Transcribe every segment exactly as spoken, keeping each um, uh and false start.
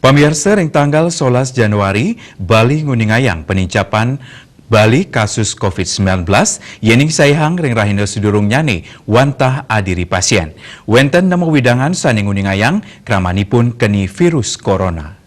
Pamiarsa, ring tanggal solas Januari, Bali nguningayang panincapan Bali kasus covid sembilan belas, yening saihang ring rahina sadurungnyane wantah adiri pasien. Wenten nem wewidangan sane nguningayang kramanipun keni virus corona.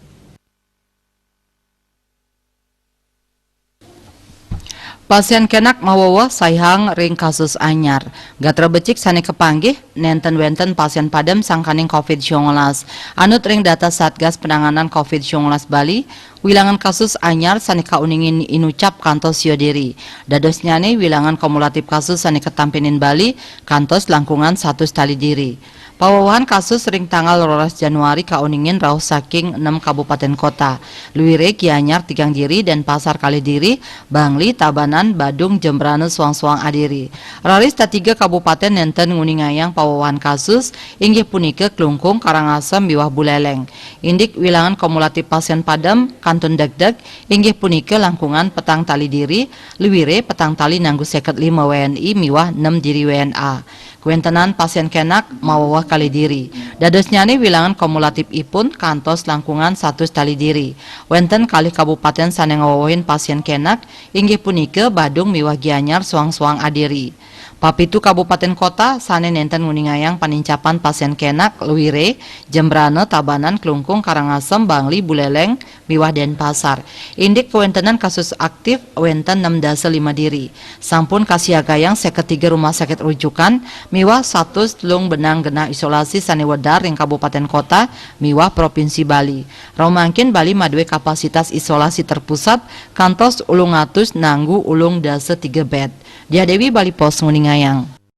Pasien kenak maweweh saihang ring kasus anyar. Gatra becik sane kapanggih, nenten wenten pasien padem sangkaning covid sembilan belas. Anut ring data Satgas Penanganan covid sembilan belas Bali, wilangan kasus anyar sane kauningin inucap kantos sia diri. Dadosnyane wilangan kumulatif kasus sane katampinin Bali kantos langkungan satus tali diri. Pawewehan kasus ring tanggal rolas Januari kauningin rauh saking nem kabupaten kota. Luire, Gianyar tigang diri, Denpasar kalih diri, Bangli, Tabanan, Badung, Jembrana soang-soang adiri. Raris tatiga kabupaten nenten nguningayang pawewehan kasus, inggih punika Klungkung, Karangasem miwah Buleleng. Indik wilangan kumulatif pasien padem kantun degdeg, inggih punika langkungan petang tali diri, luire petang tali nanggu seket lima W N I miwah nem diri W N A. Kawentenan pasien kenak maweweh kalih diri. Dadosnyane wilangan kumulatifipun kantos langkungan satus tali diri. Wenten kalih kabupaten sane ngawewehin pasien kenak, inggih punika Badung miwah Gianyar soang-soang adiri. Papitu kabupaten kota sane nenten nguningayang panincapan pasien kenak, luire, Jembrana, Tabanan, Klungkung, Karangasem, Bangli, Buleleng, miwah Denpasar. Indik kawentenan kasus aktif wenten nem dasa lima diri. Sampun kasiagayang seket tiga rumah sakit rujukan miwah satus telung benang genah isolasi sane wedar ring kabupaten kota miwah Provinsi Bali. Rauh mangkin Bali madue kapasitas isolasi terpusat kantos ulung atus nanggu ulung dasa tiga bed. Diah Dewi, Bali Post, nguningayang.